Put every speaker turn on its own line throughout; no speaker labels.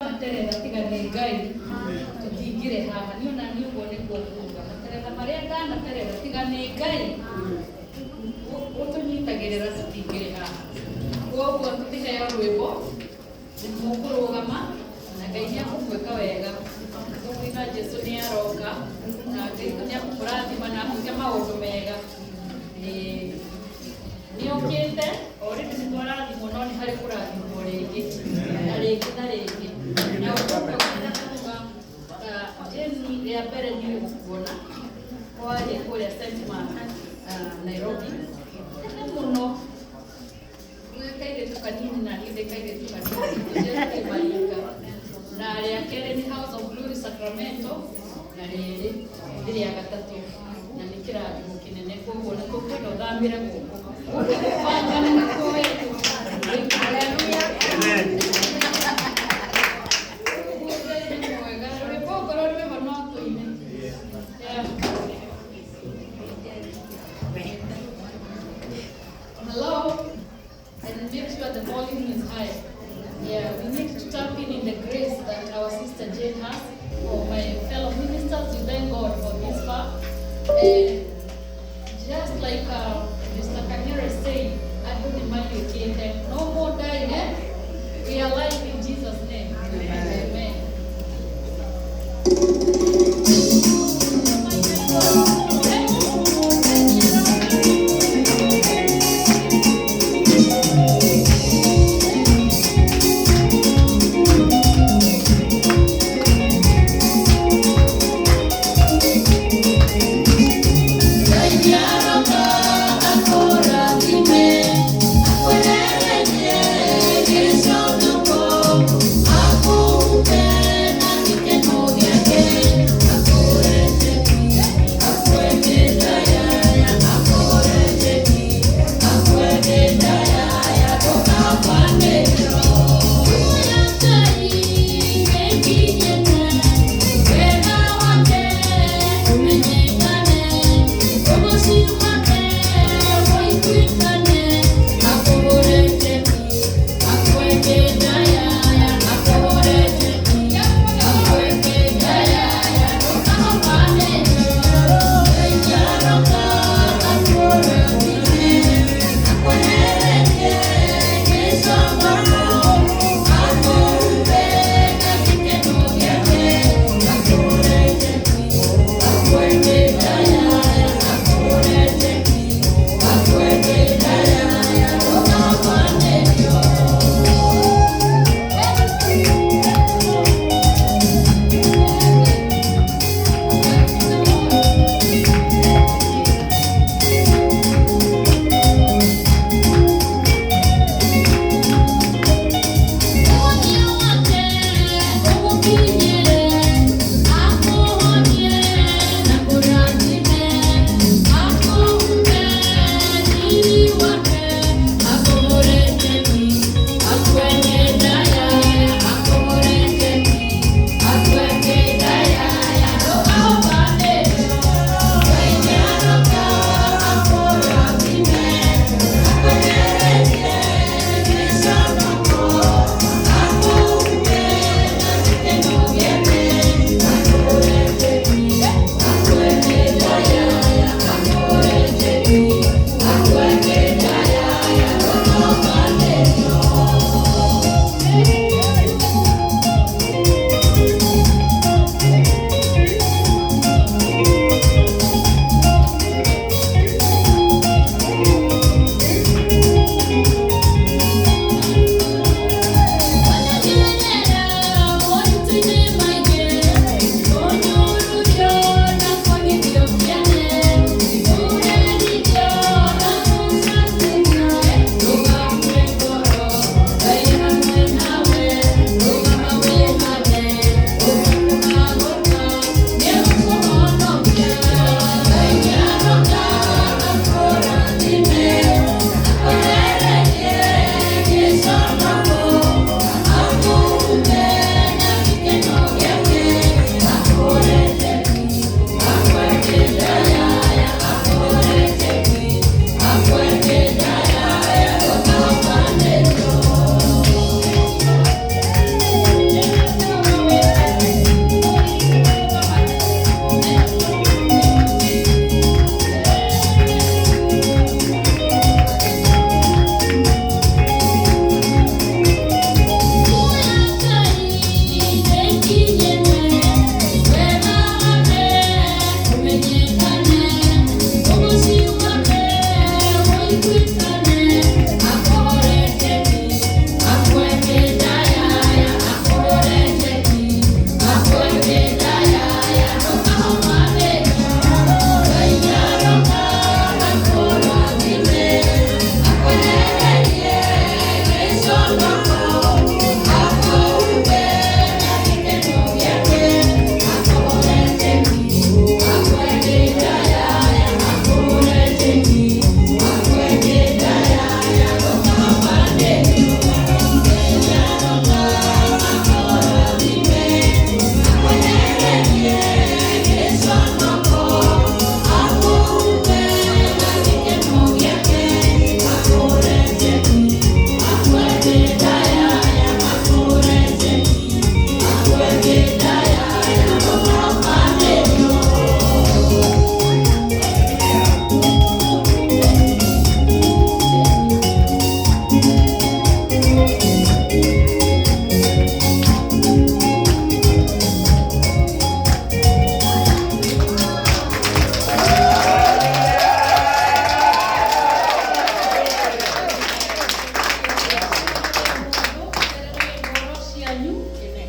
Matereba tiga nĩ Ngai tũtingĩrĩ haha. Niĩ ona niĩ ũguo nĩguo nguga, matereba marĩa ndanatereba tiga nĩ Ngai ũtũnyitagĩrĩra tũtingĩrĩ haha. Koguo tũkĩheo rwĩmbo nĩ mũkũrũgama na Ngai nĩ akũmwĩka wega. Tũkũina Jesu nĩ aroka na Ngai nĩ akũmũrathima na akwĩke maũndũ mega. Ĩĩ. Nĩ okĩte already, nĩ twarathimwo, no nĩ harĩ kũrathimwo rĩngĩ na rĩngĩ na rĩngĩ. Na ũguo kuga Jane, rĩa mbere niĩ gũkuona kwarĩ kũrĩa St. Mark, Nairobi, tene mũno, wĩ kairĩtu kanini na niĩ ndĩ kairĩtu kanini, tũciarĩte marika. Na rĩa kerĩ nĩ House of Glory Sacramento, na rĩrĩ nĩ rĩa gatatũ, na nĩ kĩrathimo kĩnene. Koguo na tũkwenda ũthamĩre gũkũ gũkũ gũbangana nĩ kũwetwo. Haleluya. Ũguo Ngai nĩ mwega. Rwĩmbo ngorwo rwĩho no tũine. Yeah. Hello, and make sure the volume is high. Yeah, we need to tap in the grace that our sister Jane has. For my fellow ministers, we thank God for this far. And just like Mr. Kanyere said, andũ nĩ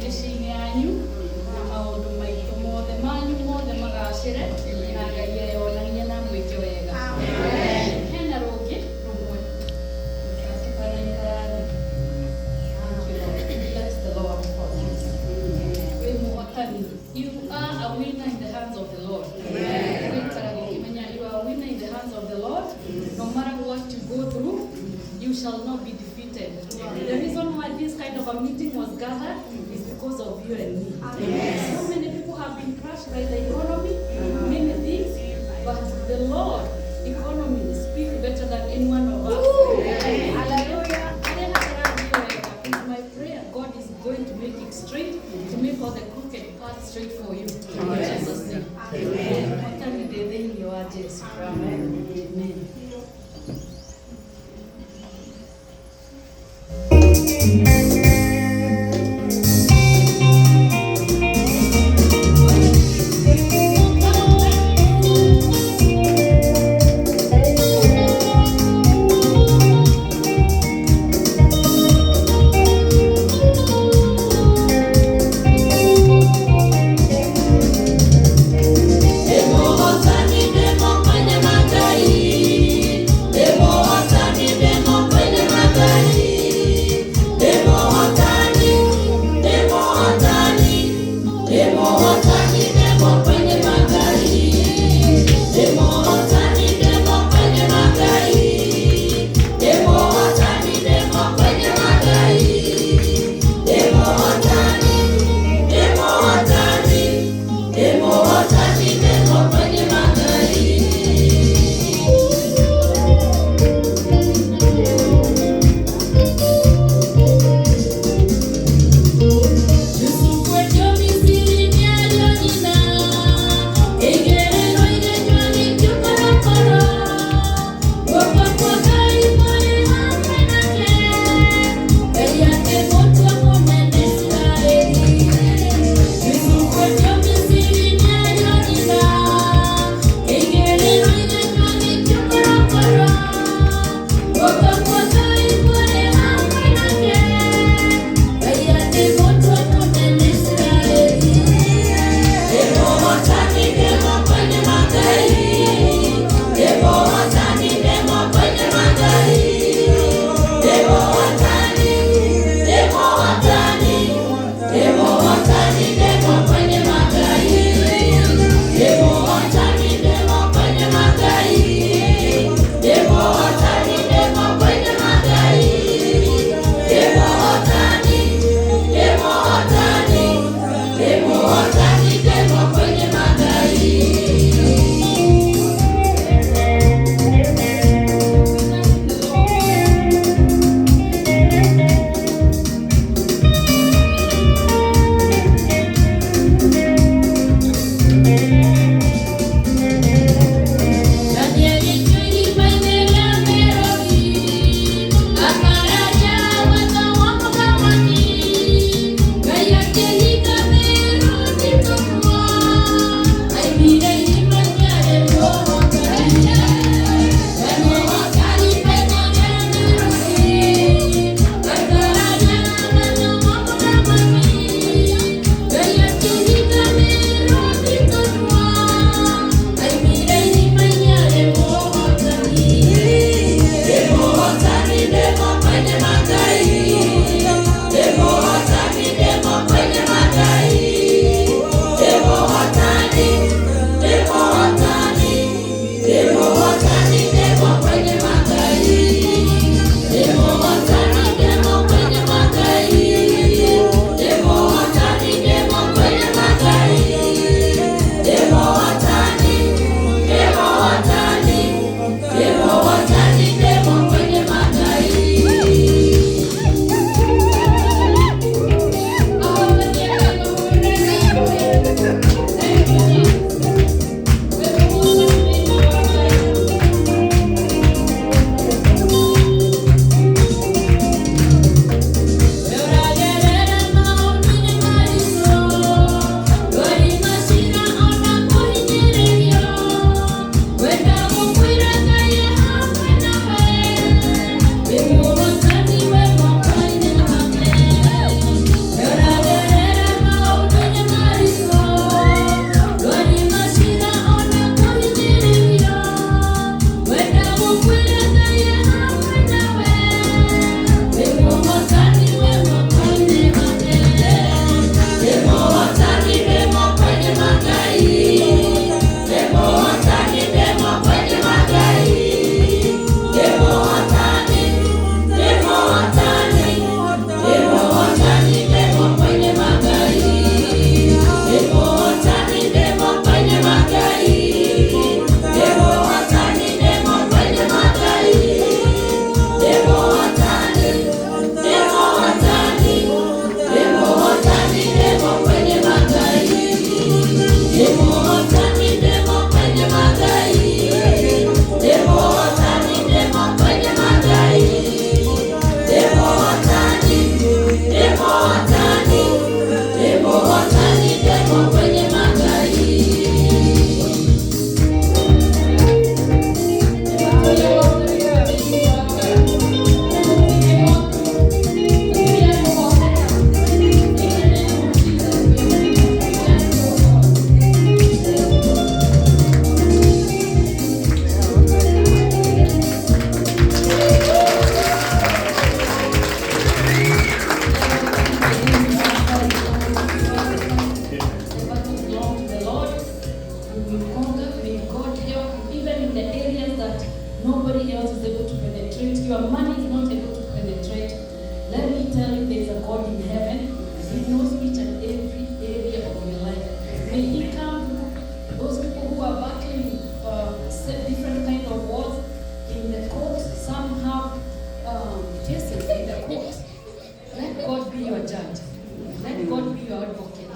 Mĩciĩ-inĩ yanyu na maũndũ maitũ mothe manyu mothe magacĩre na Ngai eyonanie na mwĩke wega. Hena rũngĩ rũmwe. Tũkanaikara thĩ. Thank you, Lord. Bless the Lord for this. Wĩ mũhotani. You are a winner in the hands of the Lord. Ũgaikaraga ũkĩmenya you are a winner in the hands of the Lord. No matter what you go through, you shall not be defeated. The reason why this kind of a meeting was gathered is because of you and me. So many people have been crushed by the economy, many things, but the Lord economy speak better than any one of us. Hallelujah. It's my prayer. God is going to make it straight, to make all the crooked paths straight for you. In Jesus' name. Amen. Mũhotani ndĩ thĩinĩ wa Jesu. Amen.
Ndĩ mũhotani ndĩ moko-inĩ ma Ngai.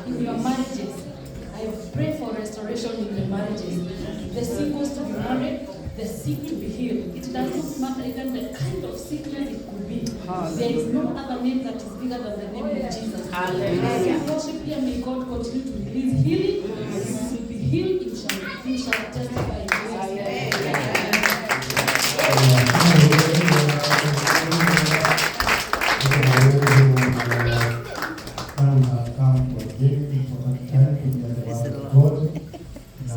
In your marriages, I pray for restoration in the marriages. The singles to be married, the sick to be healed. It does not matter even the kind of sickness it could be. There is no other name that is bigger than the name of Jesus. As we worship here, may God continue to release healing. You will be healed, you shall testify in Jesus' name.
Come to a very important time to hear the word of God. Na